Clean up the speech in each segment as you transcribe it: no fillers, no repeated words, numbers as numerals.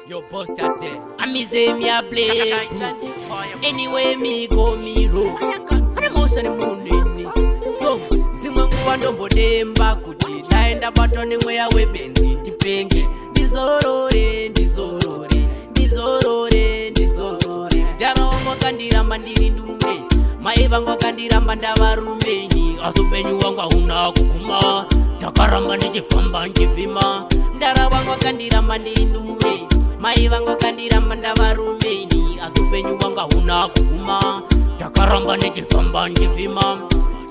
Yo, boss tate. I say me a play. Anyway me go me roll. Kana motion munini. So dzimwe nguva ndombodemba kuti dai ndabatwa nemweya webenzi ndipenge, ndizorore, ndizorore, ndizorore, ndizorore. Mudhara wangu akandiramba ndiri ndume, mai vangu akandiramba ndavarumenyi, asi upenyu wangu hauna kuguma, ndakaramba ndichifamba ndichivhima. Mudhara wangu akandiramba ndiri ndume, mai vangu akandiramba ndavarumenyi, asi upenyu wangu hauna kuguma, ndakaramba ndichifamba ndichivhima.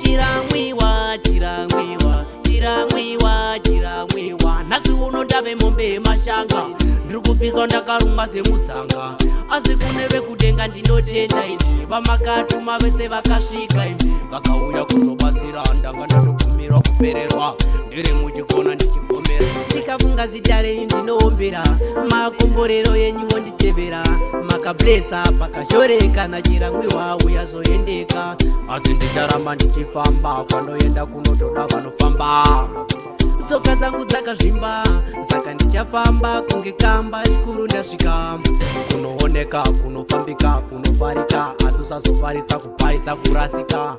Chiramwiwa, chiramwiwa, chiramwiwa, chiramwiwa. Nhasi uno ndave mombe yemashanga, ndiri kupiswa ndakarumwa semudzanga, asi kune vekudenga ndinotenda imi. Vamakatuma vese vakasvika imi, vakauya kuzobatsira. Ndanga ndatogumirwa kupererwa, ndiri muchikona ndichigomera. Ndikafunga zita renyu ndinoombera, makomborero yenyu monditevera. Makablesa pakashoreka, nachiramwiwa uya zvoendeka. Asi ndicharamba ndichifamba, kwandoenda kunotoda vanofamba. Tsoka dzangu dzakazvimba, saka ndichafamba kunge kamba. Chikuru ndasvika kunooneka, kunofambika, kunofarika, asi usazofarisa kupaisa kurasika.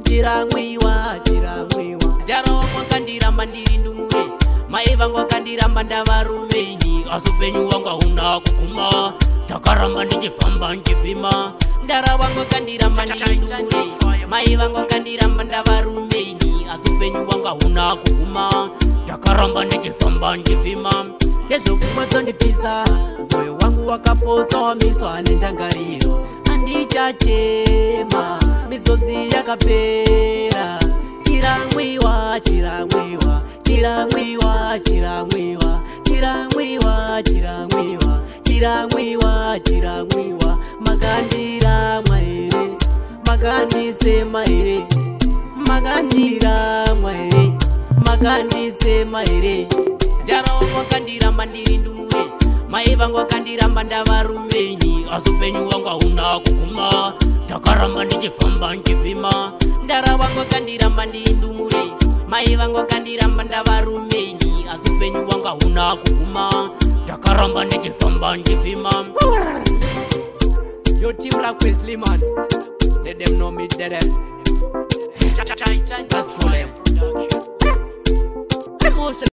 Chiramwiwa, chiramwiwa. Mudhara wangu akandiramba ndiri ndumure, mai vangu akandiramba ndavarumenyi, asi upenyu wangu hauna kuguma, ndakaramba ndichifamba ndichivhima. Mudhara wangu akandiramba ndiri ndumure, mai vangu akandiramba ndavarumenyi, asi upenyu wangu hauna kuguma, ndakaramba ndichifamba ndichivhima. Nezvopfungwa dzondipisa, mwoyo wangu wakapotsa wamiswa nendangariro. Handichachema, misodzi yakapera. Chiramwiwa, chiramwiwa, chiramwiwa, chiramwiwa, chiramwiwa, chiramwiwa, chiramwiwa, chiramwiwa. Makandiramwa here? Makandisema here? Makandiramwa here? Makandisema here? Mudhara wangu akandiramba ndiri ndumure, mai vangu akandiramba ndavarumenyi, asi upenyu wangu hauna kuguma, ndakaramba ndichifamba ndichivhima. Mudhara wangu akandiramba ndiri ndumure, mai vangu akandiramba ndavarumenyi, asi upenyu wangu hauna kuguma, ndakaramba ndichifamba ndichivhima. Yo, team Black Wesley, man. Let them know me dead. That's for them. Emotion.